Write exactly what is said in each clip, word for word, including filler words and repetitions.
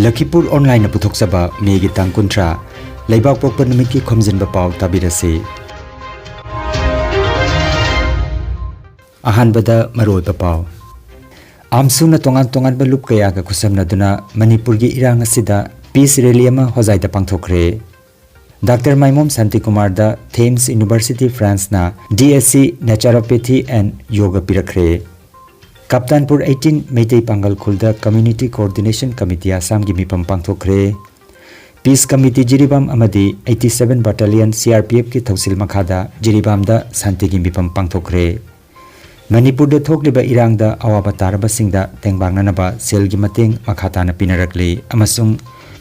ꯂꯈꯤꯄꯨꯔ ꯑꯣꯟꯂꯥꯏꯟꯅ ꯄꯨꯊꯣꯛꯆꯕ ꯃꯦꯒꯤ ꯇꯥꯡ ꯀꯨꯟꯊ꯭ꯔꯥ, ꯂꯩꯕꯥꯛ ꯄꯣꯛꯄ ꯅꯨꯃꯤꯠꯀꯤ ꯈꯣꯝꯖꯤꯟꯕ ꯄꯥꯎ ꯇꯥꯕꯤꯔꯁꯤ꯫ ꯑꯍꯥꯟꯕꯗ ꯃꯔꯨꯑꯣꯏꯕ ꯄꯥꯎ꯫ ꯑꯥꯝꯁꯨꯅ ꯇꯣꯉꯥꯟ ꯇꯣꯉꯥꯟꯕ ꯂꯨꯞ ꯀꯌꯥꯒ ꯈꯨꯠꯁꯝꯅꯗꯨꯅ ꯃꯅꯤꯄꯨꯔꯒꯤ ꯏꯔꯥꯡ ꯑꯁꯤꯗ peace rally ꯑꯃ ꯍꯣꯖꯥꯏꯗ ꯄꯥꯡꯊꯣꯛꯈ꯭ꯔꯦ꯫ ꯗꯥꯛꯇꯔ ꯃꯥꯏꯃꯣꯝ ꯁꯥꯟꯇꯤꯀꯨꯃꯥꯔꯗ ꯊꯦꯝꯁ ꯌꯨꯅꯤꯚꯔꯁꯤꯇꯤ ꯐ꯭ꯔꯥꯟꯁꯅ D.Sc Naturopathy and Yoga ꯄꯤꯔꯛꯈ꯭ꯔꯦ꯫ ꯀꯞꯇꯥꯟꯄꯨꯔ eighteen Meitei ꯄꯥꯡꯒꯜ ꯈꯨꯜꯗ Community Coordination Committee ꯑꯁꯥꯝꯒꯤ ꯃꯤꯐꯝ ꯄꯥꯡꯊꯣꯛꯈ꯭ꯔꯦ꯫ Peace Committee ꯖꯤꯔꯤꯕꯥꯝ ꯑꯃꯗꯤ eighty seven Battalion C R P F ꯀꯤ ꯊꯧꯁꯤꯜ ꯃꯈꯥꯗ ꯖꯤꯔꯤꯕꯥꯝꯗ ꯁꯥꯟꯇꯤꯒꯤ ꯃꯤꯐꯝ ꯄꯥꯡꯊꯣꯛꯈ꯭ꯔꯦ꯫ ꯃꯅꯤꯄꯨꯔꯗ ꯊꯣꯛꯂꯤꯕ ꯏꯔꯥꯡꯗ ꯑꯋꯥꯕ ꯇꯥꯔꯕꯁꯤꯡꯗ ꯇꯦꯡꯕꯥꯡꯅꯅꯕ ꯁꯦꯜꯒꯤ ꯃꯇꯦꯡ ꯃꯈꯥ ꯇꯥꯅ ꯄꯤꯅꯔꯛꯂꯤ ꯑꯃꯁꯨꯡ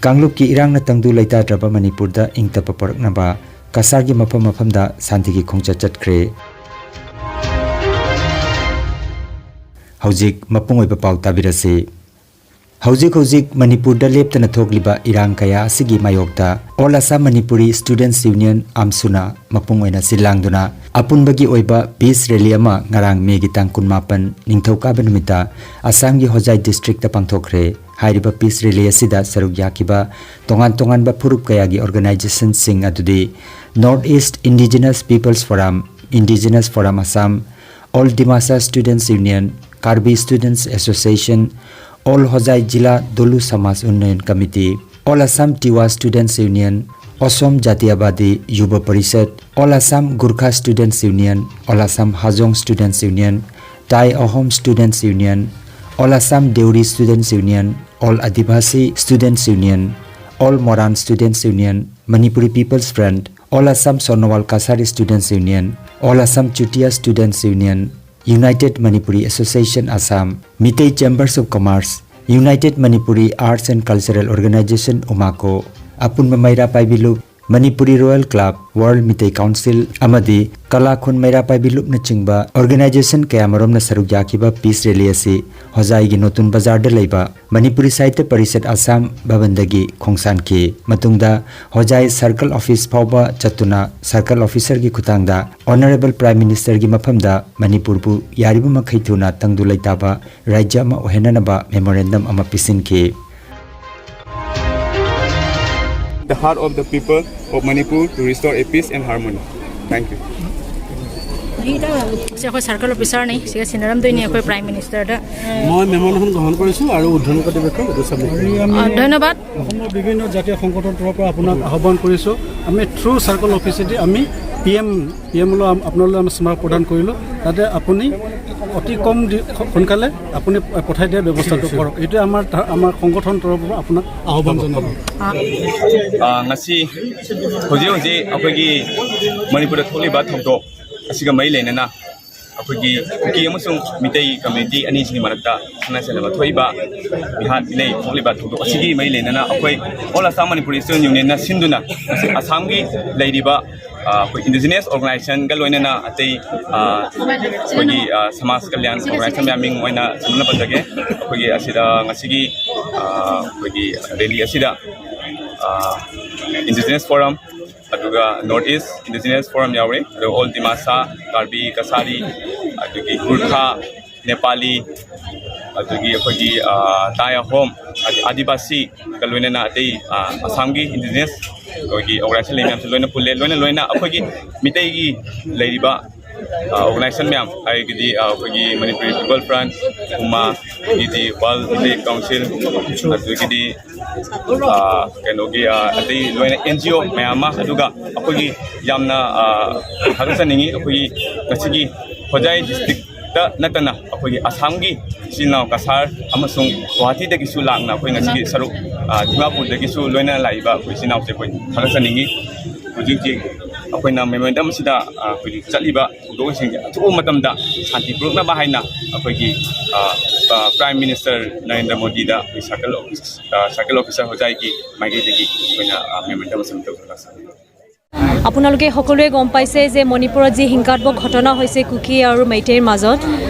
ꯀꯥꯡꯂꯨꯞꯀꯤ ꯏꯔꯥꯡꯅ ꯇꯪꯗꯨ ꯂꯩꯇꯥꯗ꯭ꯔꯕ ꯃꯅꯤꯄꯨꯔꯗ ꯏꯪ ꯇꯞꯄ ꯄꯨꯔꯛꯅꯕ ꯀꯁꯥꯔꯒꯤ ꯃꯐꯝ ꯃꯐꯝꯗ ꯁꯥꯟꯇꯤꯒꯤ ꯈꯣꯡꯆꯠ ꯆꯠꯈ꯭ꯔꯦ꯫ ꯍꯧꯖꯤꯛ ꯃꯄꯨꯡ ꯑꯣꯏꯕ ꯄꯥꯎ ꯇꯥꯕꯤꯔꯁꯤ꯫ ꯍꯧꯖꯤꯛ ꯍꯧꯖꯤꯛ ꯃꯅꯤꯄꯨꯔꯗ ꯂꯦꯞꯇꯅ ꯊꯣꯛꯂꯤꯕ ꯏꯔꯥꯡ ꯀꯌꯥ ꯑꯁꯤꯒꯤ ꯃꯥꯌꯣꯛꯇ All Assam Manipuri Students Union, ꯑꯥꯝꯁꯨꯅ ꯃꯄꯨꯡ ꯑꯣꯏꯅ ꯁꯤꯜ ꯂꯥꯡꯗꯨꯅ ꯑꯄꯨꯟꯕꯒꯤ ꯑꯣꯏꯕ peace rally ꯑꯃ ꯉꯔꯥꯡ ꯃꯦꯒꯤ ꯇꯥꯡ ꯀꯨꯟꯃꯥꯄꯟ, ꯅꯤꯡꯊꯧꯀꯥꯕ ꯅꯨꯃꯤꯠꯇ ꯑꯁꯥꯝꯒꯤ ꯍꯣꯖꯥꯏ district ꯇ ꯄꯥꯡꯊꯣꯛꯈ꯭ꯔꯦ꯫ ꯍꯥꯏꯔꯤꯕ peace rally ꯑꯁꯤꯗ ꯁꯔꯨꯛ ꯌꯥꯈꯤꯕ ꯇꯣꯉꯥꯟ ꯇꯣꯉꯥꯟꯕ ꯐꯨꯔꯨꯞ ꯀꯌꯥꯒꯤ organization ꯁꯤꯡ ꯑꯗꯨꯗꯤ North East Indigenous Peoples Forum, Indigenous Forum Assam, All Dimasa Students Union, Karbi Students Association, All Hojai Jila Dolu Samaj Unnayan Committee, All Assam Tiwa Students Union, Asom Jatiyabadi Yuba Parishad, All Assam Gurkha Students Union, All Assam Hajong Students Union, Tai Ahom Students Union, All Assam Deuri Students Union, All Adivasi Students Union, All Moran Students Union, Manipuri People's Front, All Assam Sonowal Kasari Students Union, All Assam Chutia Students Union, United Manipuri Association Assam, Meitei Chambers of Commerce, United Manipuri Arts and Cultural Organization, UMACO, ꯑꯄꯨꯟꯕ ꯃꯩꯔꯥ ꯄꯥꯏꯕꯤ ꯂꯨꯞ, Manipuri Royal Club, World Meitei Council ꯑꯃꯗꯤ ꯀꯂꯥꯈꯨꯟ ꯃꯩꯔꯥ ꯄꯥꯏꯕꯤ ꯂꯨꯞꯅꯆꯤꯡꯕ organization ꯀꯌꯥꯃꯔꯨꯝꯅ ꯁꯔꯨꯛ ꯌꯥꯈꯤꯕ peace rally ꯑꯁꯤ ꯍꯣꯖꯥꯏꯒꯤ ꯅꯣꯇꯨꯟ ꯕꯖꯥꯔꯗ ꯂꯩꯕ ꯃꯅꯤꯄꯨꯔꯤ ꯁꯥꯍꯤꯇ꯭ꯌ ꯄꯔꯤꯁꯠ ꯑꯁꯥꯝ ꯚꯕꯟꯗꯒꯤ ꯈꯣꯡꯁꯥꯟꯈꯤ꯫ ꯃꯇꯨꯡꯗ ꯍꯣꯖꯥꯏ circle office ꯐꯥꯎꯕ ꯆꯠꯇꯨꯅ circle officer ꯒꯤ ꯈꯨꯠꯊꯥꯡꯗ Honourable Prime Minister ꯒꯤ ꯃꯐꯝꯗ ꯃꯅꯤꯄꯨꯔꯕꯨ ꯌꯥꯔꯤꯕ ꯃꯈꯩ ꯊꯨꯅ ꯇꯪꯗꯨ ꯂꯩꯇꯥꯕ ꯔꯥꯖ꯭ꯌ ꯑꯃ ꯑꯣꯏꯍꯟꯅꯅꯕ memorandum ꯑꯃ ꯄꯤꯁꯤꯟꯈꯤ꯫ the heart of the people of Manipur to restore a peace and harmony. Thank you. ꯁꯤ ꯑꯩꯈꯣꯏ ꯁꯔꯀꯜ ꯑꯣꯐꯤꯁꯥꯔꯅꯤ꯫ ꯁꯤꯒ ꯁꯤꯟꯅꯔꯝꯗꯣꯏꯅꯤ ꯑꯩꯈꯣꯏ ꯄ꯭ꯔꯥꯏꯝ ꯃꯤꯅꯤꯁꯇꯔꯗ꯫ মই মেমৰিয়েণ্ডখন গ্ৰহণ কৰিছোঁ আৰু উদ্ধৰণ কৰ্তৃপক্ষক এইটো ছাবমিট কৰিম। ধন্যবাদ। অসমৰ বিভিন্ন জাতীয় সংগঠনৰ তৰফৰ পৰা আপোনাক আহ্বান কৰিছোঁ। আমি থ্ৰু চাৰ্কল অফিচেদি আমি পি এম পি এমলৈ আপোনালৈ আমি স্মাৰক প্ৰদান কৰিলোঁ। তাতে আপুনি অতি কম দি সোনকালে আপুনি পঠাই দিয়াৰ ব্যৱস্থাটো কৰক। এইটোৱে আমাৰ আমাৰ সংগঠনৰ তৰফৰ পৰা আপোনাক আহ্বান জনালোঁ। ꯉꯁꯤ ꯍꯧꯖꯤꯛ ꯍꯧꯖꯤꯛ ꯑꯩꯈꯣꯏꯒꯤ ꯃꯅꯤꯄꯨꯔꯗ ꯊꯣꯛꯂꯤꯕ ꯊꯧꯗꯣꯛ ꯑꯁꯤꯒ ꯃꯔꯤ ꯂꯩꯅꯅ ꯑꯩꯈꯣꯏꯒꯤ ꯀꯨꯀꯤ ꯑꯃꯁꯨꯡ ꯃꯤꯇꯩ ꯀꯝꯃ꯭ꯌꯨꯅꯤꯇꯤ ꯑꯅꯤꯁꯤꯒꯤ ꯃꯔꯛꯇ ꯈꯠꯅ ꯆꯩꯅꯕ ꯊꯣꯛꯏꯕ, ꯃꯤꯍꯥꯠ ꯃꯤꯅꯩ ꯊꯣꯛꯂꯤꯕ ꯊꯧꯗꯣꯛ ꯑꯁꯤꯒꯤ ꯃꯔꯤ ꯂꯩꯅꯅ ꯑꯩꯈꯣꯏ ꯑꯣꯜ ꯑꯁꯥꯝ ꯃꯅꯤꯄꯨꯔꯤ ꯏꯁꯇꯨꯗꯦꯟ ꯌꯨꯅꯤꯌꯟꯅ ꯁꯤꯟꯗꯨꯅ ꯉꯁꯤ ꯑꯁꯥꯝꯒꯤ ꯂꯩꯔꯤꯕ ꯑꯩꯈꯣꯏ ꯏꯟꯗꯤꯖꯤꯅꯁ ꯑꯣꯔꯒꯅꯥꯏꯖꯦꯁꯟꯒ ꯂꯣꯏꯅꯅ ꯑꯇꯩ ꯑꯩꯈꯣꯏꯒꯤ ꯁꯃꯥꯖ ꯀꯜꯌꯥꯟ ꯑꯣꯔꯒꯅꯥꯏꯖꯦꯁꯟ ꯃꯌꯥꯝ ꯃꯤꯡ ꯑꯣꯏꯅ ꯁꯝꯂꯞꯅ ꯄꯟꯖꯒꯦ꯫ ꯑꯩꯈꯣꯏꯒꯤ ꯑꯁꯤꯗ ꯉꯁꯤꯒꯤ ꯑꯩꯈꯣꯏꯒꯤ ꯔꯦꯂꯤ ꯑꯁꯤꯗ ꯏꯟꯗꯤꯖꯤꯅꯁ ꯐꯣꯔꯝ, ꯑꯗꯨꯒ ꯅꯣꯔꯠ ꯏꯁ ꯏꯟꯗꯤꯖꯤꯅꯁ ꯐꯣꯔꯝ ꯌꯥꯎꯔꯤ, ꯑꯗꯨꯒ ꯑꯣꯜ ꯗꯤꯃꯥꯁꯥ, ꯀꯥꯔꯕꯤ, ꯀꯁꯥꯔꯤ, ꯑꯗꯨꯒꯤ ꯒꯨꯔꯈꯥ, ꯅꯦꯄꯥꯂꯤ, ꯑꯗꯨꯒꯤ ꯑꯩꯈꯣꯏꯒꯤ ꯇꯥꯏ ꯑꯍꯣꯝ, ꯑꯗꯩ ꯑꯥꯗꯤꯕꯥꯁꯤꯒ ꯂꯣꯏꯅꯅ ꯑꯇꯩ ꯑꯁꯥꯝꯒꯤ ꯏꯟꯗꯤꯖꯤꯅꯁ ꯑꯩꯈꯣꯏꯒꯤ ꯑꯣꯔꯒꯅꯥꯏꯖꯦꯁꯟ ꯂꯩ ꯃꯌꯥꯝꯁꯨ ꯂꯣꯏꯅ ꯄꯨꯜꯂꯦ꯫ ꯂꯣꯏꯅ ꯂꯣꯏꯅ ꯑꯩꯈꯣꯏꯒꯤ ꯃꯤꯇꯩꯒꯤ ꯂꯩꯔꯤꯕ ꯑꯣꯔꯒꯅꯥꯏꯖꯦꯁꯟ ꯃꯌꯥꯝ ꯍꯥꯏꯔꯒꯗꯤ ꯑꯩꯈꯣꯏꯒꯤ ꯃꯅꯤꯄꯨꯔꯤ ꯄꯤꯄꯜ ꯐ꯭ꯔꯟꯠ, ꯎꯃꯥ, ꯑꯗꯒꯤꯗꯤ ꯋꯥꯔꯜ ꯃꯤꯇꯩ ꯀꯥꯎꯟꯁꯤꯜ, ꯑꯗꯨꯗꯒꯤꯗꯤ ꯀꯩꯅꯣꯒꯤ ꯑꯇꯩ ꯂꯣꯏꯅ ꯑꯦꯟ ꯖꯤ ꯑꯣ ꯃꯌꯥꯝ ꯑꯃ, ꯑꯗꯨꯒ ꯑꯩꯈꯣꯏꯒꯤ ꯌꯥꯝꯅ ꯊꯥꯒꯠꯆꯅꯤꯡꯉꯤ꯫ ꯑꯩꯈꯣꯏꯒꯤ ꯉꯁꯤꯒꯤ ꯍꯣꯖꯥꯏ ꯗꯤꯁꯇ꯭ꯔꯤꯛꯇ ꯅꯠꯇꯅ ꯑꯩꯈꯣꯏꯒꯤ ꯑꯁꯥꯝꯒꯤ ꯏꯆꯤꯜ ꯏꯅꯥꯎ ꯀꯁꯥꯔ ꯑꯃꯁꯨꯡ ꯒꯨꯋꯥꯍꯥꯇꯤꯗꯒꯤꯁꯨ ꯂꯥꯛꯅ ꯑꯩꯈꯣꯏ ꯉꯁꯤꯒꯤ ꯁꯔꯨꯛ, ꯗꯤꯃꯥꯄꯨꯔꯗꯒꯤꯁꯨ ꯂꯣꯏꯅ ꯂꯥꯛꯏꯕ ꯑꯩꯈꯣꯏ ꯏꯆꯤꯜ ꯏꯅꯥꯎꯁꯦ ꯑꯩꯈꯣꯏ ꯊꯥꯒꯠꯆꯅꯤꯡꯉꯤ꯫ ꯍꯧꯖꯤꯛ ꯍꯧꯖꯤꯛ ꯑꯩꯈꯣꯏꯅ ꯃꯦꯃꯣꯔꯦꯟꯗꯝ ꯑꯁꯤꯗ ꯑꯩꯈꯣꯏꯒꯤ ꯆꯠꯂꯤꯕ ꯊꯧꯗꯣꯛꯁꯤꯡꯁꯦ ꯑꯊꯨꯕ ꯃꯇꯝꯗ ꯁꯥꯟꯇꯤ ꯄꯨꯔꯛꯅꯕ ꯍꯥꯏꯅ ꯑꯩꯈꯣꯏꯒꯤ ꯄ꯭ꯔꯥꯏꯝ ꯃꯤꯅꯤꯁꯇꯔ ꯅꯔꯦꯟꯗ꯭ꯔ ꯃꯣꯗꯤꯗ ꯑꯩꯈꯣꯏ ꯁꯔꯀꯜ ꯑꯣꯐꯤꯁ ꯁꯔꯀꯜ ꯑꯣꯐꯤꯁꯥꯔ ꯍꯣꯖꯥꯏꯒꯤ ꯃꯥꯏꯀꯩꯗꯒꯤ ꯑꯩꯈꯣꯏꯅ ꯃꯦꯃꯣꯔꯦꯟꯗꯝ ꯑꯁꯤ ꯇꯧꯖꯔꯛꯆꯕꯅꯤ꯫ আপোনালোকে সকলোৱে গম পাইছে যে মণিপুৰত যি হিংসাত্মক ঘটনা হৈছে কুকি আৰু মেইটেইৰ মাজত,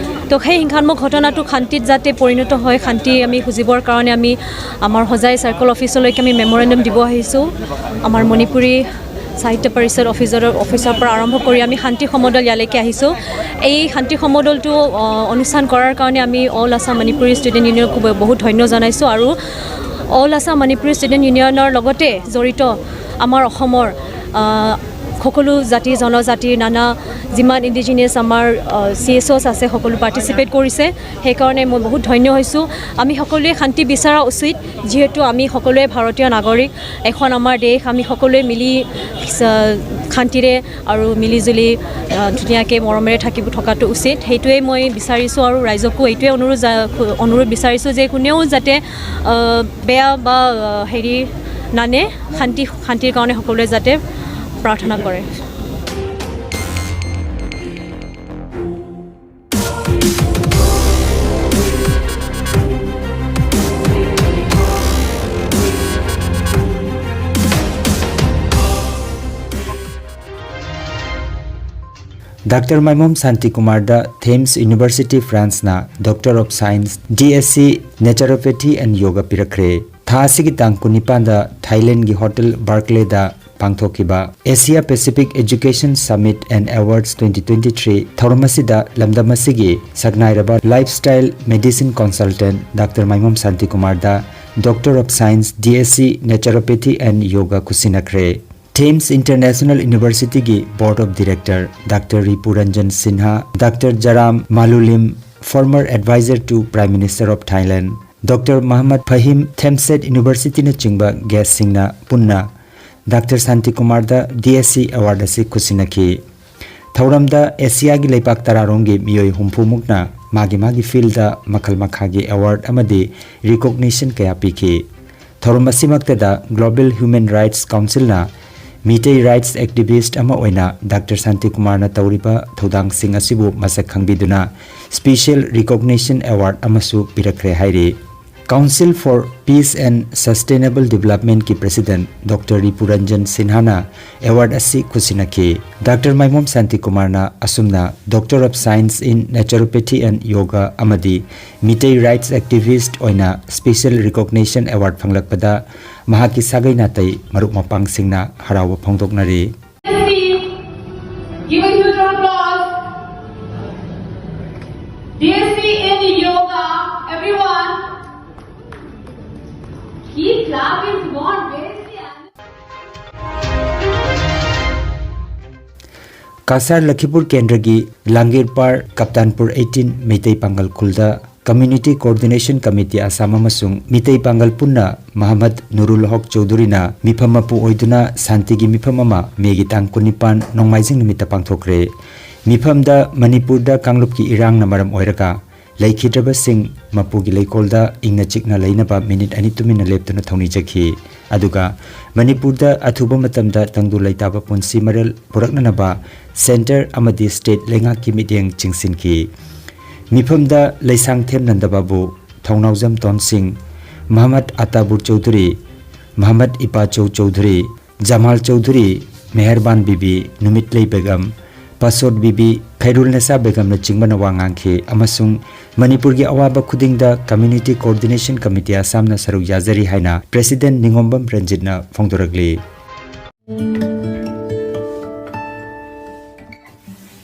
তো সেই হিংসাত্মক ঘটনাটো শান্তিত যাতে পৰিণত হয়, শান্তি আমি খুজিবৰ কাৰণে আমি আমাৰ হোজাই চাৰ্কল অফিচলৈকে আমি মেমৰেণ্ডাম দিব আহিছোঁ। আমাৰ মণিপুৰী সাহিত্য পৰিষদ অফিচৰ অফিচৰ পৰা আৰম্ভ কৰি আমি শান্তি সমদল ইয়ালৈকে আহিছোঁ। এই শান্তি সমদলটো অনুষ্ঠান কৰাৰ কাৰণে আমি অল আছাম মণিপুৰী ষ্টুডেণ্ট ইউনিয়নক খুব বহুত ধন্য জনাইছোঁ আৰু অল আছাম মণিপুৰী ষ্টুডেণ্ট ইউনিয়নৰ লগতে জড়িত আমাৰ অসমৰ আহ, সকলো জাতি জনজাতিৰ নানা যিমান ইণ্ডিজিনিয়াছ আমাৰ চি এছ অ'ছ আছে, সকলো পাৰ্টিচিপেট কৰিছে। সেইকাৰণে মই বহুত ধন্য হৈছোঁ। আমি সকলোৱে শান্তি বিচৰা উচিত, যিহেতু আমি সকলোৱে ভাৰতীয় নাগৰিক। এখন আমাৰ দেশ, আমি সকলোৱে মিলি আহ, শান্তিৰে আৰু মিলিজুলি আহ, ধুনীয়াকৈ মৰমেৰে থাকিব থকাটো উচিত। সেইটোৱেই মই বিচাৰিছোঁ আৰু ৰাইজকো এইটোৱে অনুৰোধ জা- অনুৰোধ বিচাৰিছোঁ যে কোনেও যাতে আহ, বেয়া বা আহ, হেৰি নানে, শান্তি শান্তিৰ কাৰণে সকলোৱে যাতে প্ৰাৰ্থনা কৰে। ꯗꯥꯛꯇꯔ ꯃꯥꯏꯃꯣꯝ ꯁꯥꯟꯇꯤ ꯀꯨꯃꯥꯔꯗ ꯊꯦꯝꯁ ꯌꯨꯅꯤꯚꯔꯁꯤꯇꯤ ꯐ꯭ꯔꯥꯟꯁꯅ doctor of science D S C naturopathy and ꯌꯣꯒ ꯄꯤꯔꯛꯈ꯭ꯔꯦ꯫ ꯊꯥ ꯑꯁꯤꯒꯤ ꯇꯥꯡ ꯀꯨꯟꯅꯤꯄꯥꯟꯗ ꯊꯥꯏꯂꯦꯟꯒꯤ ꯍꯣꯇꯦꯜ ꯕꯥꯔꯀꯂꯦꯗ ꯄꯥꯡꯊꯣꯛꯈꯤꯕ Asia Pacific education summit and awards twenty twenty three ꯊꯧꯔꯝ ꯑꯁꯤꯗ ꯂꯝꯗꯝ ꯑꯁꯤꯒꯤ ꯁꯛꯅꯥꯏꯔꯕ lifestyle medicine consultant doctor Maimom Shanti ꯀꯨꯃꯥꯔꯗ doctor of science D S C naturopathy and yoga ꯈꯨꯠꯁꯤꯟꯅꯈ꯭ꯔꯦ꯫ ꯊꯦꯝꯁ ꯏꯟꯇꯔꯅꯦꯁꯅꯦꯜ ꯌꯨꯅꯤꯚꯔꯁꯤꯇꯤꯒꯤ board of director doctor Ripunjan Sinha, doctor Jaram Maluleem, former advisor to Prime Minister of Thailand, doctor Mohammad Fahim, ꯊꯦꯝꯁꯦꯠ ꯌꯨꯅꯤꯚꯔꯁꯤꯇꯤꯅꯆꯤꯡꯕ ꯒꯦꯁꯁꯤꯡꯅ ꯄꯨꯟꯅ ꯗꯥꯛꯇꯔ ꯁꯥꯟꯇꯤꯀꯨꯃꯥꯔꯗ ꯗꯤ S ꯁꯤ award ꯑꯁꯤ ꯈꯨꯠꯁꯤꯟꯅꯈꯤ꯫ ꯊꯧꯔꯝꯗ ꯑꯦꯁꯤꯌꯥꯒꯤ ꯂꯩꯄꯥꯛ ꯇꯔꯥꯔꯣꯝꯒꯤ ꯃꯤꯑꯣꯏ ꯍꯨꯝꯐꯨꯃꯨꯛꯅ ꯃꯥꯒꯤ ꯃꯥꯒꯤ ꯐꯤꯜꯗ ꯃꯈꯜ ꯃꯈꯥꯒꯤ ꯑꯦꯋꯥꯔꯗ ꯑꯃꯗꯤ ꯔꯤꯀꯣꯒꯅꯤꯁꯟ ꯀꯌꯥ ꯄꯤꯈꯤ꯫ ꯊꯧꯔꯝ ꯑꯁꯤꯃꯛꯇꯗ ꯒ꯭ꯂꯣꯕꯦꯜ ꯍ꯭ꯌꯨꯃꯦꯟ ꯔꯥꯏꯠꯁ ꯀꯥꯎꯟꯁꯤꯜꯅ ꯃꯤꯇꯩ ꯔꯥꯏꯠꯁ ꯑꯦꯛꯇꯤꯚꯤꯁ꯭ꯠ ꯑꯃ ꯑꯣꯏꯅ ꯗꯥꯛꯇꯔ ꯁꯥꯟꯇꯤꯀꯨꯃꯥꯔꯅ ꯇꯧꯔꯤꯕ ꯊꯧꯗꯥꯡꯁꯤꯡ ꯑꯁꯤꯕꯨ ꯃꯁꯛ ꯈꯪꯕꯤꯗꯨꯅ ꯁ꯭ꯄꯤꯁꯤꯌꯦꯜ ꯔꯤꯀꯣꯒꯅꯤꯁꯟ ꯑꯦꯋꯥꯔꯗ ꯑꯃꯁꯨ ꯄꯤꯔꯛꯈ꯭ꯔꯦ ꯍꯥꯏꯔꯤ꯫ Council for Peace and Sustainable Developmentꯀꯤ ꯄ꯭ꯔꯦꯁꯤꯗꯦꯟꯠ ꯗꯣꯛꯇꯔ ꯔꯤꯄꯨꯔꯟꯖꯟ ꯁꯤꯟꯍꯥꯅ ꯑꯦꯋꯥꯔꯗ ꯑꯁꯤ ꯈꯨꯠꯁꯤꯟꯅꯈꯤ꯫ ꯗꯥꯛꯇꯔ ꯃꯥꯏꯃꯣꯝ ꯁꯥꯟꯇꯤꯀꯨꯃꯥꯔꯅ ꯑꯁꯨꯝꯅ Doctor of Science in Naturopathy and Yoga ꯑꯃꯗꯤ ꯃꯤꯇꯩ ꯔꯥꯏꯠꯁ ꯑꯦꯛꯇꯤꯚꯤꯁ꯭ꯠ ꯑꯣꯏꯅ ꯁ꯭ꯄꯤꯁꯤꯌꯦꯜ ꯔꯤꯀꯣꯒꯅꯤꯁꯟ ꯑꯦꯋꯥꯔꯗ ꯐꯪꯂꯛꯄꯗ ꯃꯍꯥꯛꯀꯤ ꯁꯥꯒꯩ ꯅꯥꯇꯩ ꯃꯔꯨꯞ ꯃꯄꯥꯡꯁꯤꯡꯅ ꯍꯔꯥꯎꯕ ꯐꯣꯡꯗꯣꯛꯅꯔꯤ꯫ Give a huge round of applause. D S C in yoga, everyone. Love is God, where is the ꯀꯥꯁꯥꯔ ꯂꯈꯤꯄꯨꯔ ꯀꯦꯟꯗ꯭ꯔꯒꯤ ꯂꯥꯡꯒꯤꯔꯄꯥꯔ ꯀꯞꯇꯥꯟꯄꯨꯔ ꯑꯩꯠꯇꯤꯟ ꯃꯩꯇꯩ ꯄꯥꯡꯒꯜ ꯈꯨꯜꯗ Community Coordination Committee ꯑꯁꯥꯝ ꯑꯃꯁꯨꯡ ꯃꯤꯇꯩ ꯄꯥꯡꯒꯜ ꯄꯨꯟꯅ ꯃꯍꯃꯗ ꯅꯨꯔꯨꯜ ꯍꯣꯛ ꯆꯧꯙꯨꯔꯤꯅ ꯃꯤꯐꯝ ꯃꯄꯨ ꯑꯣꯏꯗꯨꯅ ꯁꯥꯟꯇꯤꯒꯤ ꯃꯤꯐꯝ ꯑꯃ ꯃꯦꯒꯤ ꯇꯥꯡ ꯀꯨꯟꯅꯤꯄꯥꯟ ꯅꯣꯡꯃꯥꯏꯖꯤꯡ ꯅꯨꯃꯤꯠꯇ ꯄꯥꯡꯊꯣꯛꯈ꯭ꯔꯦ꯫ ꯃꯤꯐꯝꯗ ꯃꯅꯤꯄꯨꯔꯗ ꯀꯥꯡꯂꯨꯞꯀꯤ ꯏꯔꯥꯡꯅ ꯃꯔꯝ ꯑꯣꯏꯔꯒ ꯂꯩꯈꯤꯗ꯭ꯔꯕꯁꯤꯡ ꯃꯄꯨꯒꯤ ꯂꯩꯀꯣꯜꯗ ꯏꯪꯅ ꯆꯤꯛꯅ ꯂꯩꯅꯕ ꯃꯤꯅꯤꯠ ꯑꯅꯤ ꯇꯨꯃꯤꯟꯅ ꯂꯦꯞꯇꯨꯅ ꯊꯧꯅꯤꯖꯈꯤ꯫ ꯑꯗꯨꯒ ꯃꯅꯤꯄꯨꯔꯗ ꯑꯊꯨꯕ ꯃꯇꯝꯗ ꯇꯪꯗꯨ ꯂꯩꯇꯥꯕ ꯄꯨꯟꯁꯤ ꯃꯔꯦꯜ ꯄꯨꯔꯛꯅꯅꯕ ꯁꯦꯟꯇꯔ ꯑꯃꯗꯤ ꯁ꯭ꯇꯦꯠ ꯂꯩꯉꯥꯛꯀꯤ ꯃꯤꯠꯌꯦꯡ ꯆꯤꯡꯁꯤꯟꯈꯤ꯫ ꯃꯤꯐꯝꯗ ꯂꯩꯁꯥꯡꯊꯦꯝ ꯅꯟꯗꯕꯥꯕꯨ, ꯊꯧꯅꯥꯎꯖꯝ ꯇꯣꯟꯁꯤꯡ, ꯃꯍꯃꯗ ꯑꯇꯥꯕꯨꯔ ꯆꯧꯙꯨꯔꯤ, ꯃꯍꯃꯗ ꯏꯄꯥꯆꯧ ꯆꯧꯙꯨꯔꯤ, ꯖꯃꯥꯜ ꯆꯧꯙꯨꯔꯤ, ꯃꯦꯍꯔꯕꯥꯟ ꯕꯤꯕꯤ, ꯅꯨꯃꯤꯠꯂꯩ ꯕꯦꯒꯝ, ꯄꯥꯁꯣꯠ ꯕꯤꯕꯤ, ꯈꯩꯔꯨꯜꯅꯦꯁꯥ ꯕꯦꯒꯝꯅꯆꯤꯡꯕꯅ ꯋꯥ ꯉꯥꯡꯈꯤ ꯑꯃꯁꯨꯡ ꯃꯅꯤꯄꯨꯔꯒꯤ ꯑꯋꯥꯕ ꯈꯨꯗꯤꯡꯗ Community Coordination Committee ꯑꯁꯥꯝꯅ ꯁꯔꯨꯛ ꯌꯥꯖꯔꯤ ꯍꯥꯏꯅ President ꯅꯤꯉꯣꯝꯕꯝ ꯔꯟꯖꯤꯠꯅ ꯐꯣꯡꯗꯣꯔꯛꯂꯤ꯫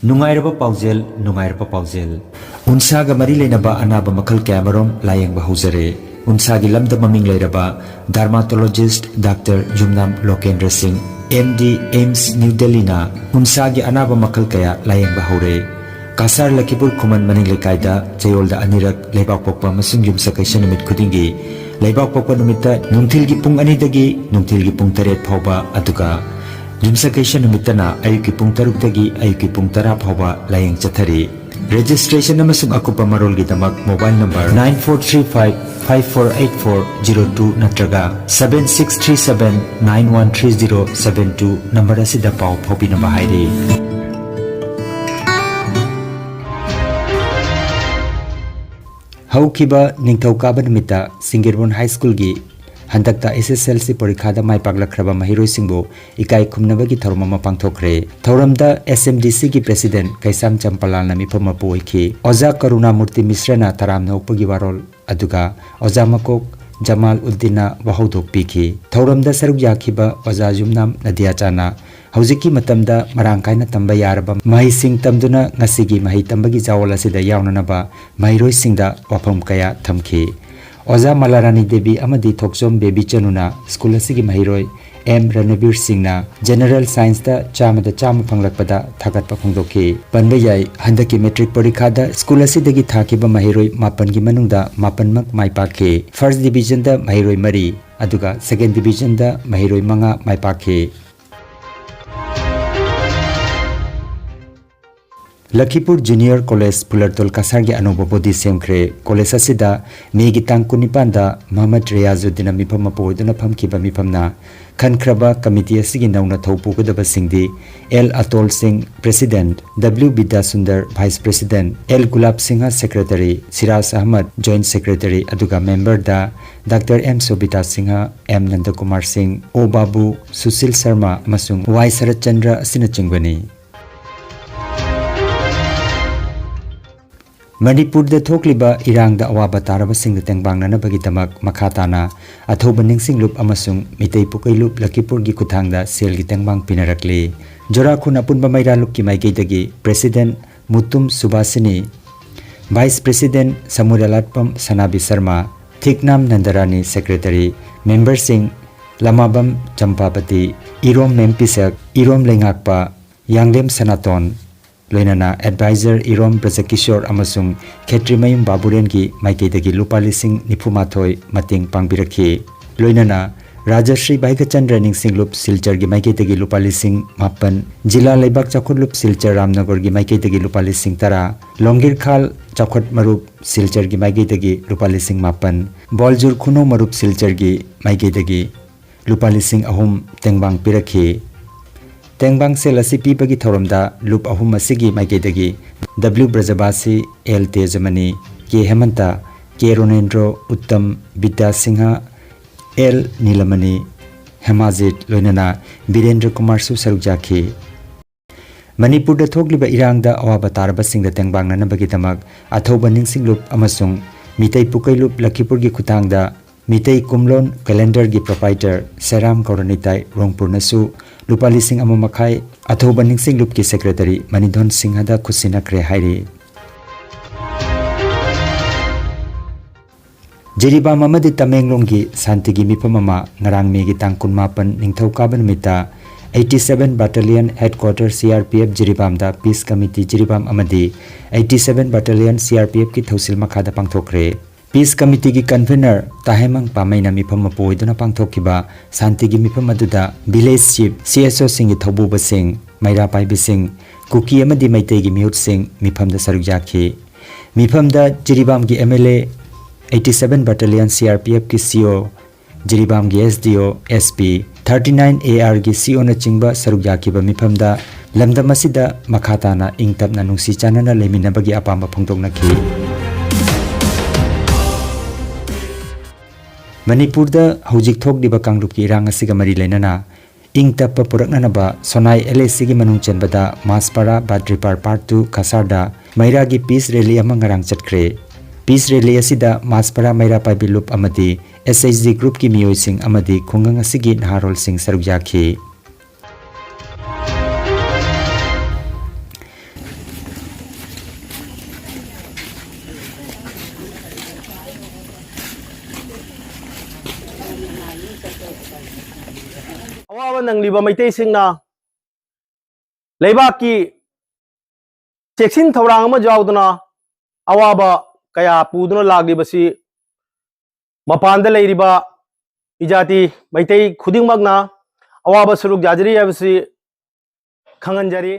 ꯅꯨꯡꯉꯥꯏꯔꯕ ꯄꯥꯎꯖꯦꯜ, ꯅꯨꯡꯉꯥꯏꯔꯕ ꯄꯥꯎꯖꯦꯜ꯫ ꯎꯟꯁꯥꯒ ꯃꯔꯤ ꯂꯩꯅꯕ ꯑꯅꯥꯕ ꯃꯈꯜ ꯀꯌꯥꯃꯔꯨꯝ ꯂꯥꯌꯦꯡꯕ ꯍꯧꯖꯔꯦ꯫ ꯎꯟꯁꯥꯒꯤ ꯂꯝꯗ ꯃꯃꯤꯡ ꯂꯩꯔꯕ dermatologist Doctor ꯌꯨꯝꯅꯥꯝ ꯂꯣꯀꯦꯟꯗ꯭ꯔ ꯁꯤꯡ, M D, AIIMS, New Delhi ꯅ ꯎꯟꯁꯥꯒꯤ ꯑꯅꯥꯕ ꯃꯈꯜ ꯀꯌꯥ ꯂꯥꯌꯦꯡꯕ ꯍꯧꯔꯦ꯫ ꯀꯥꯁꯥꯔ ꯂꯈꯤꯄꯨꯔ ꯈꯨꯃꯟ ꯃꯅꯤꯡ ꯂꯩꯀꯥꯏꯗ ꯆꯌꯣꯜꯗ ꯑꯅꯤꯔꯛ ꯂꯩꯕꯥꯛꯄꯣꯛꯄ ꯑꯃꯁꯨꯡ ꯌꯨꯝꯁꯀꯩꯁ ꯅꯨꯃꯤꯠ ꯈꯨꯗꯤꯡꯒꯤ, ꯂꯩꯕꯥꯛꯄꯣꯛꯄ ꯅꯨꯃꯤꯠꯇ ꯅꯨꯡꯊꯤꯜꯒꯤ ꯄꯨꯡ ꯑꯅꯤꯗꯒꯤ ꯅꯨꯡꯊꯤꯜꯒꯤ ꯄꯨꯡ ꯇꯔꯦꯠ ꯐꯥꯎꯕ, ꯑꯗꯨꯒ ꯌꯨꯝꯁꯀꯩꯁ ꯅꯨꯃꯤꯠꯇꯅ ꯑꯌꯨꯛꯀꯤ ꯄꯨꯡ ꯇꯔꯨꯛꯇꯒꯤ ꯑꯌꯨꯛꯀꯤ ꯄꯨꯡ ꯇꯔꯥ ꯐꯥꯎꯕ ꯂꯥꯌꯦꯡ ꯆꯠꯊꯔꯤ꯫ Registration ꯑꯃꯁꯨꯡ ꯑꯀꯨꯞꯄ ꯃꯔꯣꯜꯒꯤꯗꯃꯛ mobile number nine four three five five four eight four zero two ꯅꯠꯇ꯭ꯔꯒ seven six three seven nine one three zero seven two number ꯑꯁꯤꯗ ꯄꯥꯎ ꯐꯥꯎꯕꯤꯅꯕ ꯍꯥꯏꯔꯤ꯫ ꯍꯧꯈꯤꯕ ꯅꯤꯡꯊꯧꯀꯥꯕ ꯅꯨꯃꯤꯠꯇ ꯁꯤꯡꯒꯤꯔꯕꯨꯟ ꯍꯥꯏ ꯁ꯭ꯀꯨꯜꯒꯤ ꯍꯟꯗꯛꯇ S S L C ꯄꯔꯤꯈꯥꯗ ꯃꯥꯏ ꯄꯥꯛꯂꯛꯈ꯭ꯔꯕ ꯃꯍꯩꯔꯣꯏꯁꯤꯡꯕꯨ ꯏꯀꯥꯏ ꯈꯨꯝꯅꯕꯒꯤ ꯊꯧꯔꯝ ꯑꯃ ꯄꯥꯡꯊꯣꯛꯈ꯭ꯔꯦ꯫ ꯊꯧꯔꯝꯗ S M D C ꯒꯤ President ꯀꯩꯁꯥꯝ ꯆꯝꯄꯂꯥꯜꯅ ꯃꯤꯐꯝ ꯃꯄꯨ ꯑꯣꯏꯈꯤ꯫ ꯑꯣꯖꯥ ꯀꯔꯨꯅꯥꯃꯨꯔꯇꯤ ꯃꯤꯁ꯭ꯔꯅ ꯇꯔꯥꯝꯅ ꯑꯣꯛꯄꯒꯤ ꯋꯥꯔꯣꯜ, ꯑꯗꯨꯒ ꯑꯣꯖꯥ ꯃꯀꯣꯛ ꯖꯃꯥꯜ ꯎꯗꯤꯟꯅ ꯋꯥꯍꯧꯗꯣꯛ ꯄꯤꯈꯤ꯫ ꯊꯧꯔꯝꯗ ꯁꯔꯨꯛ ꯌꯥꯈꯤꯕ ꯑꯣꯖꯥ ꯌꯨꯝꯅꯥꯝ ꯅꯗꯤꯌꯥꯆꯥꯅ ꯍꯧꯖꯤꯛꯀꯤ ꯃꯇꯝꯗ ꯃꯔꯥꯡ ꯀꯥꯏꯅ ꯇꯝꯕ ꯌꯥꯔꯕ ꯃꯍꯩꯁꯤꯡ ꯇꯝꯗꯨꯅ ꯉꯁꯤꯒꯤ ꯃꯍꯩ ꯇꯝꯕꯒꯤ ꯖꯋꯥꯜ ꯑꯁꯤꯗ ꯌꯥꯎꯅꯅꯕ ꯃꯍꯩꯔꯣꯏꯁꯤꯡꯗ ꯋꯥꯐꯝ ꯀꯌꯥ ꯊꯝꯈꯤ꯫ ꯑꯣꯖꯥ ꯃꯂꯥꯔꯥꯅꯤ ꯗꯦꯕꯤ ꯑꯃꯗꯤ ꯊꯣꯛꯆꯣꯝ ꯕꯦꯕꯤ ꯆꯅꯨꯅ ꯁ꯭ꯀꯨꯜ ꯑꯁꯤꯒꯤ ꯃꯍꯩꯔꯣꯏ ꯑꯦꯝ ꯔꯅꯕꯤꯔ ꯁꯤꯡꯅ ꯖꯦꯅꯦꯔꯦꯜ ꯁꯥꯏꯟꯁꯇ ꯆꯥꯝꯃꯗ ꯆꯥꯝꯃ ꯐꯪꯂꯛꯄꯗ ꯊꯥꯒꯠꯄ ꯐꯣꯡꯗꯣꯛꯈꯤ꯫ ꯄꯟꯕ ꯌꯥꯏ, ꯍꯟꯗꯛꯀꯤ ꯃꯦꯇ꯭ꯔꯤꯛ ꯄꯔꯤꯈꯥꯗ ꯁ꯭ꯀꯨꯜ ꯑꯁꯤꯗꯒꯤ ꯊꯥꯈꯤꯕ ꯃꯍꯩꯔꯣꯏ ꯃꯥꯄꯟꯒꯤ ꯃꯅꯨꯡꯗ ꯃꯥꯄꯟꯃꯛ ꯃꯥꯏ ꯄꯥꯛꯈꯤ꯫ ꯐꯥꯔꯁ ꯗꯤꯕꯤꯖꯟꯗ ꯃꯍꯩꯔꯣꯏ ꯃꯔꯤ, ꯑꯗꯨꯒ ꯁꯦꯀꯦꯟ ꯗꯤꯕꯤꯖꯟꯗ ꯃꯍꯩꯔꯣꯏ ꯃꯉꯥ ꯃꯥꯏ ꯄꯥꯛꯈꯤ꯫ ꯂꯈꯤꯄꯨꯔ ꯖꯨꯅꯤꯌꯔ ꯀꯣꯂꯦꯖ ꯐꯨꯂꯔꯇꯣꯜ ꯀꯁꯥꯔꯒꯤ ꯑꯅꯧꯕ ꯕꯣꯗꯤ ꯁꯦꯝꯈ꯭ꯔꯦ꯫ ꯀꯣꯂꯦꯖ ꯑꯁꯤꯗ ꯃꯦꯒꯤ ꯇꯥꯡ ꯀꯨꯟꯅꯤꯄꯥꯟꯗ ꯃꯍꯃꯗ ꯔꯤꯌꯥꯖꯨꯗꯤꯟꯅ ꯃꯤꯐꯝ ꯑꯃ ꯄꯨꯑꯣꯏꯗꯨꯅ ꯐꯝꯈꯤꯕ ꯃꯤꯐꯝꯅ ꯈꯟꯈ꯭ꯔꯕ ꯀꯃꯤꯇꯤ ꯑꯁꯤꯒꯤ ꯅꯧꯅ ꯊꯧ ꯄꯨꯒꯗꯕꯁꯤꯡꯗꯤ L Atol Singh, president, W Bidyasundar, vice president, L Gulab Singh, secretary, Siraj Ahmad, joint secretary, ꯑꯗꯨꯒ ꯃꯦꯝꯕꯔꯗ doctor M Sobita Singh, M Nandakumar Singh, O ꯕꯥꯕꯨ, ꯁꯨꯁꯤꯜ ꯁꯔꯃ ꯑꯃꯁꯨꯡ ꯋꯥꯏ ꯁꯔꯠꯆꯟꯗ꯭ꯔ ꯑꯁꯤꯅꯆꯤꯡꯕꯅꯤ꯫ ꯃꯅꯤꯄꯨꯔꯗ ꯊꯣꯛꯂꯤꯕ ꯏꯔꯥꯡꯗ ꯑꯋꯥꯕ ꯇꯥꯔꯕꯁꯤꯡꯗ ꯇꯦꯡꯕꯥꯡꯅꯅꯕꯒꯤꯗꯃꯛ ꯃꯈꯥ ꯇꯥꯅ ꯑꯊꯧꯕ ꯅꯤꯡꯁꯤꯡ ꯂꯨꯞ ꯑꯃꯁꯨꯡ ꯃꯤꯇꯩ ꯄꯨꯀꯩ ꯂꯨꯞ ꯂꯈꯤꯄꯨꯔꯒꯤ ꯈꯨꯠꯊꯥꯡꯗ ꯁꯦꯜꯒꯤ ꯇꯦꯡꯕꯥꯡ ꯄꯤꯅꯔꯛꯂꯤ꯫ ꯖꯣꯔꯥꯈꯨꯟ ꯑꯄꯨꯟꯕ ꯃꯩꯔꯥ ꯂꯨꯞꯀꯤ ꯃꯥꯏꯀꯩꯗꯒꯤ president Mutum Subashini, vice president Samurailatpam Sanabi Sharma, Thiknam Nandarani, secretary, ꯃꯦꯝꯕꯔꯁꯤꯡ ꯂꯃꯥꯕꯝ ꯆꯝꯄꯥꯕꯇꯤ, ꯏꯔꯣꯝ ꯃꯦꯝꯄꯤꯁꯛ, ꯏꯔꯣꯝ ꯂꯩꯉꯥꯛꯄ, ꯌꯥꯡꯂꯦꯝ ꯁꯅꯥꯇꯣꯟ, ꯂꯣꯏꯅꯅ ꯑꯦꯗꯚꯥꯏꯖꯔ ꯏꯔꯣꯝ ꯕ꯭ꯔꯖꯀꯤꯁꯣꯔ ꯑꯃꯁꯨꯡ ꯈꯦꯇ꯭ꯔꯤꯃꯌꯨꯝ ꯕꯥꯕꯨꯔꯦꯟꯒꯤ ꯃꯥꯏꯀꯩꯗꯒꯤ ꯂꯨꯄꯥ ꯂꯤꯁꯤꯡ ꯅꯤꯐꯨ ꯃꯥꯊꯣꯏ ꯃꯇꯦꯡ ꯄꯥꯡꯕꯤꯔꯛꯈꯤ꯫ ꯂꯣꯏꯅꯅ ꯔꯥꯖꯁ꯭ꯔꯤ ꯚꯥꯏꯒꯆꯟꯗ꯭ꯔ ꯅꯤꯡꯁꯤꯡ ꯂꯨꯞ ꯁꯤꯜꯆꯔꯒꯤ ꯃꯥꯏꯀꯩꯗꯒꯤ ꯂꯨꯄꯥ ꯂꯤꯁꯤꯡ ꯃꯥꯄꯟ, ꯖꯤꯂꯥ ꯂꯩꯕꯥꯛ ꯆꯥꯎꯈꯠ ꯂꯨꯞ ꯁꯤꯜꯆꯔ ꯔꯥꯝꯅꯒꯔꯒꯤ ꯃꯥꯏꯀꯩꯗꯒꯤ ꯂꯨꯄꯥ ꯂꯤꯁꯤꯡ ꯇꯔꯥ, ꯂꯣꯡꯒꯤꯔꯈꯥꯜ ꯆꯥꯎꯈꯠ ꯃꯔꯨꯞ ꯁꯤꯜꯆꯔꯒꯤ ꯃꯥꯏꯀꯩꯗꯒꯤ ꯂꯨꯄꯥ ꯂꯤꯁꯤꯡ ꯃꯥꯄꯟ, ꯕꯣꯜꯖꯨꯔ ꯈꯨꯅꯧ ꯃꯔꯨꯞ ꯁꯤꯜꯆꯔꯒꯤ ꯃꯥꯏꯀꯩꯗꯒꯤ ꯂꯨꯄꯥ ꯂꯤꯁꯤꯡ ꯑꯍꯨꯝ ꯇꯦꯡꯕꯥꯡ ꯄꯤꯔꯛꯈꯤ꯫ ꯇꯦꯡꯕꯥꯡ ꯁꯦꯜ ꯑꯁꯤ ꯄꯤꯕꯒꯤ ꯊꯧꯔꯝꯗ ꯂꯨꯞ ꯑꯍꯨꯝ ꯑꯁꯤꯒꯤ ꯃꯥꯏꯀꯩꯗꯒꯤ ꯗꯕ꯭ꯂꯤꯎ ꯕ꯭ꯔꯖꯕꯥꯁꯤ, ꯑꯦꯜ ꯇꯦꯖꯃꯅꯤ, ꯀꯦ ꯍꯦꯃꯟꯇ, ꯀꯦ ꯔꯣꯅꯦꯟꯗ꯭ꯔꯣ ꯎꯠꯇꯝ, ꯕꯤꯗ꯭ꯌꯥ ꯁꯤꯡꯍ, ꯑꯦꯜ ꯅꯤꯂꯃꯅꯤ, ꯍꯦꯃꯥꯖꯤꯠ, ꯂꯣꯏꯅꯅ ꯕꯤꯔꯦꯟꯗ꯭ꯔ ꯀꯨꯃꯥꯔꯁꯨ ꯁꯔꯨꯛ ꯌꯥꯈꯤ꯫ ꯃꯅꯤꯄꯨꯔꯗ ꯊꯣꯛꯂꯤꯕ ꯏꯔꯥꯡꯗ ꯑꯋꯥꯕ ꯇꯥꯔꯕꯁꯤꯡꯗ ꯇꯦꯡꯕꯥꯡꯅꯅꯕꯒꯤꯗꯃꯛ ꯑꯊꯧꯕ ꯅꯤꯡꯁꯤꯡ ꯂꯨꯞ ꯑꯃꯁꯨꯡ ꯃꯤꯇꯩ ꯄꯨꯀꯩ ꯂꯨꯞ ꯂꯈꯤꯄꯨꯔꯒꯤ ꯈꯨꯠꯊꯥꯡꯗ ꯃꯤꯇꯩ ꯀꯨꯝꯂꯣꯟ ꯀꯦꯂꯦꯟꯗꯔꯒꯤ ꯄ꯭ꯔꯣꯄꯥꯏꯇꯔ ꯁꯦꯔꯥꯝ ꯒꯧꯔꯅꯤꯇꯥꯏ ꯔꯣꯡꯄꯨꯔꯅꯁꯨ ꯂꯨꯄꯥ ꯂꯤꯁꯤꯡ ꯑꯃ ꯃꯈꯥꯏ ꯑꯊꯧꯕ ꯅꯤꯡꯁꯤꯡ ꯂꯨꯞꯀꯤ ꯁꯦꯀ꯭ꯔꯦꯇꯔꯤ ꯃꯅꯤꯙꯣꯟ ꯁꯤꯡꯍꯗ ꯈꯨꯠꯁꯤꯟꯅꯈ꯭ꯔꯦ ꯍꯥꯏꯔꯤ꯫ ꯖꯤꯔꯤꯕꯥꯝ ꯑꯃꯗꯤ ꯇꯃꯦꯡꯂꯣꯡꯒꯤ ꯁꯥꯟꯇꯤꯒꯤ ꯃꯤꯐꯝ ꯑꯃ ꯉꯔꯥꯡ ꯃꯦꯒꯤ ꯇꯥꯡ ꯀꯨꯟꯃꯥꯄꯟ ꯅꯤꯡꯊꯧꯀꯥꯕ ꯅꯨꯃꯤꯠꯇ eighty seven Battalion Headquarter C R P F ꯖꯤꯔꯤꯕꯥꯝꯗ Peace Committee Jiribam ꯑꯃꯗꯤ eighty seven Battalion C R P F ꯀꯤ ꯊꯧꯁꯤꯜ ꯃꯈꯥꯗ ꯄꯥꯡꯊꯣꯛꯈ꯭ꯔꯦ꯫ Peace Committee ꯒꯤ Convener ꯇꯥꯍꯦꯃꯪ ꯄꯥꯃꯩꯅ ꯃꯤꯐꯝ ꯃꯄꯨ ꯑꯣꯏꯗꯨꯅ ꯄꯥꯡꯊꯣꯛꯈꯤꯕ ꯁꯥꯟꯇꯤꯒꯤ ꯃꯤꯐꯝ ꯑꯗꯨꯗ Village Chief, C S O ꯁꯤꯡꯒꯤ ꯊꯧꯕꯨꯕꯁꯤꯡ, ꯃꯩꯔꯥ ꯄꯥꯏꯕꯤꯁꯤꯡ, ꯀꯨꯀꯤ ꯑꯃꯗꯤ ꯃꯩꯇꯩꯒꯤ ꯃꯤꯍꯨꯠꯁꯤꯡ ꯃꯤꯐꯝꯗ ꯁꯔꯨꯛ ꯌꯥꯈꯤ꯫ ꯃꯤꯐꯝꯗ ꯖꯤꯔꯤꯕꯥꯝꯒꯤ M L A, eighty seven Battalion C R P F ꯀꯤ C O, ꯖꯤꯔꯤꯕꯥꯝꯒꯤ S D O, S P, thirty nine A R ꯒꯤ C O ꯅꯆꯤꯡꯕ ꯁꯔꯨꯛ ꯌꯥꯈꯤꯕ ꯃꯤꯐꯝꯗ ꯂꯝꯗꯝ ꯑꯁꯤꯗ ꯃꯈꯥ ꯇꯥꯅ ꯏꯪ ꯇꯞꯅ ꯅꯨꯡꯁꯤ ꯆꯥꯟꯅꯅ ꯂꯩꯃꯤꯟꯅꯕꯒꯤ ꯑꯄꯥꯝꯕ ꯐꯣꯡꯗꯣꯛꯅꯈꯤ꯫ ꯃꯅꯤꯄꯨꯔꯗ ꯍꯧꯖꯤꯛ ꯊꯣꯛꯂꯤꯕ ꯀꯥꯡꯂꯨꯞꯀꯤ ꯏꯔꯥꯡ ꯑꯁꯤꯒ ꯃꯔꯤ ꯂꯩꯅꯅ ꯏꯪ ꯇꯞꯄ ꯄꯨꯔꯛꯅꯅꯕ ꯁꯣꯅꯥꯏ L A C ꯒꯤ ꯃꯅꯨꯡ ꯆꯟꯕꯗ ꯃꯥꯁꯄꯥꯔꯥ ꯕꯥꯗ꯭ꯔꯤꯄꯥꯔ Part two ꯀꯁꯥꯔꯗ ꯃꯩꯔꯥꯒꯤ Peace Rally ꯑꯃ ꯉꯔꯥꯡ ꯆꯠꯈ꯭ꯔꯦ꯫ Peace Rally ꯑꯁꯤꯗ ꯃꯥꯁꯄꯥꯔꯥ ꯃꯩꯔꯥ ꯄꯥꯏꯕꯤ ꯂꯨꯞ ꯑꯃꯗꯤ S H G group ꯀꯤ ꯃꯤꯑꯣꯏꯁꯤꯡ ꯑꯃꯗꯤ ꯈꯨꯡꯒꯪ ꯑꯁꯤꯒꯤ ꯅꯍꯥꯔꯣꯜꯁꯤꯡ ꯁꯔꯨꯛ ꯌꯥꯈꯤ꯫ ꯑꯋꯥꯕ ꯅꯪꯂꯤꯕ ꯃꯩꯇꯩꯁꯤꯡꯅ ꯂꯩꯕꯥꯛꯀꯤ ꯆꯦꯛꯁꯤꯟ ꯊꯧꯔꯥꯡ ꯑꯃ ꯌꯥꯎꯗꯅ ꯑꯋꯥꯕ ꯀꯌꯥ ꯄꯨꯗꯨꯅ ꯂꯥꯛꯂꯤꯕꯁꯤ ꯃꯄꯥꯟꯗ ꯂꯩꯔꯤꯕ ꯏꯖꯥꯇꯤ ꯃꯩꯇꯩ ꯈꯨꯗꯤꯡꯃꯛꯅ ꯑꯋꯥꯕ ꯁꯔꯨꯛ ꯌꯥꯖꯔꯤ ꯍꯥꯏꯕꯁꯤ ꯈꯪꯍꯟꯖꯔꯤ꯫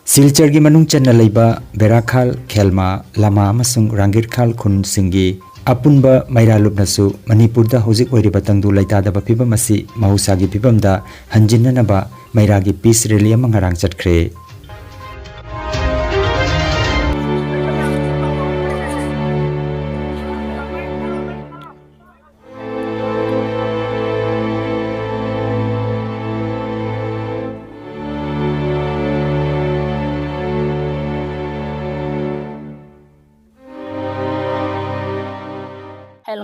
ꯁꯤꯜꯆꯔꯒꯤ ꯃꯅꯨꯡ ꯆꯟꯅ ꯂꯩꯕ ꯕꯦꯔꯥꯈꯥꯜ, ꯈꯦꯜꯃꯥ, ꯂꯃꯥ ꯑꯃꯁꯨꯡ ꯔꯥꯡꯒꯤꯔꯈꯥꯜ ꯈꯨꯟꯁꯤꯡꯒꯤ ꯑꯄꯨꯟꯕ ꯃꯩꯔꯥ ꯂꯨꯞꯅꯁꯨ ꯃꯅꯤꯄꯨꯔꯗ ꯍꯧꯖꯤꯛ ꯑꯣꯏꯔꯤꯕ ꯇꯪꯗꯨ ꯂꯩꯇꯥꯗꯕ ꯐꯤꯕꯝ ꯑꯁꯤ ꯃꯍꯧꯁꯥꯒꯤ ꯐꯤꯕꯝꯗ ꯍꯟꯖꯤꯟꯅꯅꯕ ꯃꯩꯔꯥꯒꯤ Peace Rally ꯑꯃ ꯉꯔꯥꯡ ꯆꯠꯈ꯭ꯔꯦ꯫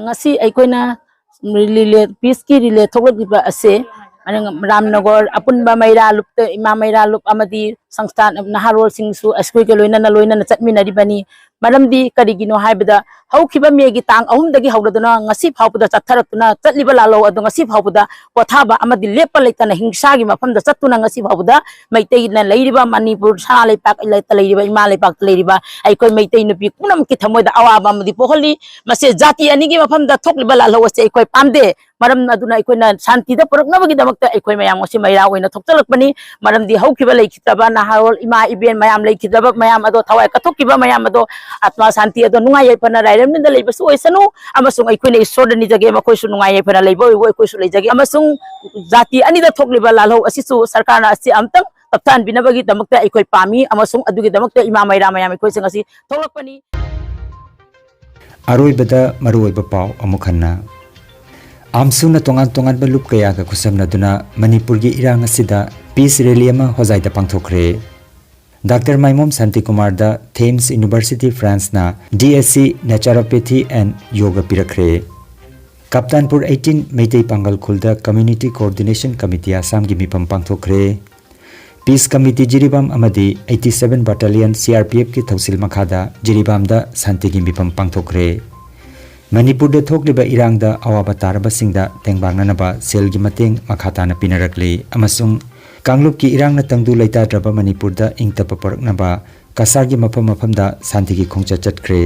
ꯉꯁꯤ ꯑꯩꯈꯣꯏꯅ ꯔꯤꯂꯦ, ꯄꯤꯁꯀꯤ ꯔꯤꯂꯦ ꯊꯣꯛꯂꯛꯂꯤꯕ ꯑꯁꯦ ꯑꯗꯨꯒ ꯔꯥꯝꯅꯒꯔ ꯑꯄꯨꯟꯕ ꯃꯩꯔꯥ ꯂꯨꯞꯇ, ꯏꯃꯥ ꯃꯩꯔꯥ ꯂꯨꯞ ꯑꯃꯗꯤ ꯁꯪꯁꯊꯥꯟ ꯅꯍꯥꯔꯣꯜꯁꯤꯡꯁꯨ ꯑꯩꯈꯣꯏꯒ ꯂꯣꯏꯅꯅ, ꯂꯣꯏꯅꯅ ꯆꯠꯃꯤꯟꯅꯔꯤꯕꯅꯤ꯫ ꯃꯔꯝꯗꯤ ꯀꯔꯤꯒꯤꯅꯣ ꯍꯥꯏꯕꯗ, ꯍꯧꯈꯤꯕ ꯃꯦꯒꯤ ꯇꯥꯡ ꯑꯍꯨꯝꯗꯒꯤ ꯍꯧꯔꯗꯨꯅ ꯉꯁꯤ ꯐꯥꯎꯕꯗ ꯆꯠꯊꯔꯛꯇꯨꯅ ꯆꯠꯂꯤꯕ ꯂꯥꯜꯍꯧ ꯑꯗꯨ ꯉꯁꯤ ꯐꯥꯎꯕꯗ ꯄꯣꯊꯥꯕ ꯑꯃꯗꯤ ꯂꯦꯞꯄ ꯂꯩꯇꯅ ꯍꯤꯡꯁꯥꯒꯤ ꯃꯐꯝꯗ ꯆꯠꯇꯨꯅ ꯉꯁꯤ ꯐꯥꯎꯕꯗ ꯃꯩꯇꯩꯅ ꯂꯩꯔꯤꯕ ꯃꯅꯤꯄꯨꯔ ꯁꯅꯥ ꯂꯩꯄꯥꯛꯇ ꯂꯩꯔꯤꯕ, ꯏꯃꯥ ꯂꯩꯄꯥꯛꯇ ꯂꯩꯔꯤꯕ ꯑꯩꯈꯣꯏ ꯃꯩꯇꯩ ꯅꯨꯄꯤ ꯄꯨꯝꯅꯃꯛꯀꯤ ꯊꯃꯣꯏꯗ ꯑꯋꯥꯕ ꯑꯃꯗꯤ ꯄꯣꯛꯍꯜꯂꯤ꯫ ꯃꯁꯤ ꯖꯥꯇꯤ ꯑꯅꯤꯒꯤ ꯃꯐꯝꯗ ꯊꯣꯛꯂꯤꯕ ꯂꯥꯜꯍꯧ ꯑꯁꯤ ꯑꯩꯈꯣꯏ ꯄꯥꯝꯗꯦ꯫ ꯃꯔꯝ ꯑꯗꯨꯅ ꯑꯩꯈꯣꯏꯅ ꯁꯥꯟꯇꯤꯗ ꯄꯨꯔꯛꯅꯕꯒꯤꯗꯃꯛꯇ ꯑꯩꯈꯣꯏ ꯃꯌꯥꯝ ꯉꯁꯤ ꯃꯩꯔꯥ ꯑꯣꯏꯅ ꯊꯣꯛꯆꯜꯂꯛꯄꯅꯤ꯫ ꯃꯔꯝꯗꯤ ꯍꯧꯈꯤꯕ ꯂꯩꯈꯤꯗ꯭ꯔꯕ ꯅꯍꯥꯔꯣꯜ ꯏꯃꯥ ꯏꯕꯦꯟ ꯃꯌꯥꯝ ꯂꯩꯈꯤꯗ꯭ꯔꯕ ꯃꯌꯥꯝ ꯑꯗꯣ, ꯊꯋꯥꯏ ꯀꯠꯊꯣꯛꯈꯤꯕ ꯃꯌꯥꯝ ꯑꯗꯣ, ꯑꯥꯇꯃꯥ ꯁꯥꯟꯇꯤ ꯑꯗꯣ ꯅꯨꯡꯉꯥꯏ ꯌꯥꯏꯐꯅ ꯂꯥꯏꯔꯦꯝꯅꯗ ꯂꯩꯕꯁꯨ ꯑꯣꯏꯁꯅꯨ, ꯑꯃꯁꯨꯡ ꯑꯩꯈꯣꯏꯅ ꯏꯁꯣꯔꯗ ꯅꯤꯖꯒꯦ, ꯃꯈꯣꯏꯁꯨ ꯅꯨꯡꯉꯥꯏ ꯌꯥꯏꯐꯅ ꯂꯩꯕ ꯑꯣꯏꯕ ꯑꯩꯈꯣꯏꯁꯨ ꯂꯩꯖꯒꯦ, ꯑꯃꯁꯨꯡ ꯖꯥꯇꯤ ꯑꯅꯤꯗ ꯊꯣꯛꯂꯤꯕ ꯂꯥꯜꯍꯧ ꯑꯁꯤꯁꯨ ꯁꯔꯀꯥꯔꯅ ꯑꯁꯤ ꯑꯃꯇꯪ ꯇꯞꯊꯍꯟꯕꯤꯅꯕꯒꯤꯗꯃꯛꯇ ꯑꯩꯈꯣꯏ ꯄꯥꯝꯃꯤ, ꯑꯃꯁꯨꯡ ꯑꯗꯨꯒꯤꯗꯃꯛꯇ ꯏꯃꯥ ꯃꯩꯔꯥ ꯃꯌꯥꯝ ꯑꯩꯈꯣꯏꯁꯤꯡ ꯑꯁꯤ ꯊꯣꯛꯂꯛꯄꯅꯤ꯫ ꯑꯔꯣꯏꯕꯗ ꯃꯔꯨꯑꯣꯏꯕ ꯄꯥꯎ ꯑꯃꯨꯛ ꯍꯟꯅ꯫ ꯑꯥꯝꯁꯨꯅ ꯇꯣꯉꯥꯟ ꯇꯣꯉꯥꯟꯕ ꯂꯨꯞ ꯀꯌꯥꯒ ꯈꯨꯠꯁꯝꯅꯗꯨꯅ ꯃꯅꯤꯄꯨꯔꯒꯤ ꯏꯔꯥꯡ ꯑꯁꯤꯗ peace rally ꯑꯃ ꯍꯣꯖꯥꯏꯗ ꯄꯥꯡꯊꯣꯛꯈ꯭ꯔꯦ꯫ ꯗꯥꯛꯇꯔ ꯃꯥꯏꯃꯣꯝ ꯁꯥꯟꯇꯤꯀꯨꯃꯥꯔꯗ Thames University, France ꯅ D S C Naturopathy and Yoga ꯄꯤꯔꯛꯈ꯭ꯔꯦ꯫ ꯀꯞꯇꯥꯟꯄꯨꯔ eighteen Meitei ꯄꯥꯡꯒꯜ ꯈꯨꯜꯗ Community Coordination Committee ꯑꯁꯥꯝꯒꯤ ꯃꯤꯐꯝ ꯄꯥꯡꯊꯣꯛꯈ꯭ꯔꯦ꯫ Peace Committee ꯖꯤꯔꯤꯕꯥꯝ ꯑꯃꯗꯤ eighty seven Battalion C R P F ꯀꯤ ꯊꯧꯁꯤꯜ ꯃꯈꯥꯗ ꯖꯤꯔꯤꯕꯥꯝꯗ ꯁꯥꯟꯇꯤꯒꯤ ꯃꯤꯐꯝ ꯄꯥꯡꯊꯣꯛꯈ꯭ꯔꯦ꯫ ꯃꯅꯤꯄꯨꯔꯗ ꯊꯣꯛꯂꯤꯕ ꯏꯔꯥꯡꯗ ꯑꯋꯥꯕ ꯇꯥꯔꯕꯁꯤꯡꯗ ꯇꯦꯡꯕꯥꯡꯅꯅꯕ ꯁꯦꯜꯒꯤ ꯃꯇꯦꯡ ꯃꯈꯥ ꯇꯥꯅ ꯄꯤꯅꯔꯛꯂꯤ ꯑꯃꯁꯨꯡ ꯀꯥꯡꯂꯨꯞꯀꯤ ꯏꯔꯥꯡꯅ ꯇꯪꯗꯨ ꯂꯩꯇꯥꯗ꯭ꯔꯕ ꯃꯅꯤꯄꯨꯔꯗ ꯏꯪ ꯇꯞꯄ ꯄꯨꯔꯛꯅꯕ ꯀꯁꯥꯔꯒꯤ ꯃꯐꯝ ꯃꯐꯝꯗ ꯁꯥꯟꯇꯤꯒꯤ ꯈꯣꯡꯆꯠ ꯆꯠꯈ꯭ꯔꯦ꯫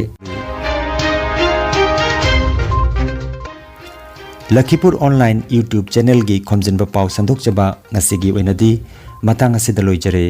ꯂꯈꯤꯄꯨꯔ online YouTube channel ꯒꯤ ꯈꯣꯝꯖꯤꯟꯕ ꯄꯥꯎ ꯁꯟꯗꯣꯛꯆꯕ ꯉꯁꯤꯒꯤ ꯑꯣꯏꯅꯗꯤ ꯃꯇꯥꯡ ꯑꯁꯤꯗ ꯂꯣꯏꯖꯔꯦ꯫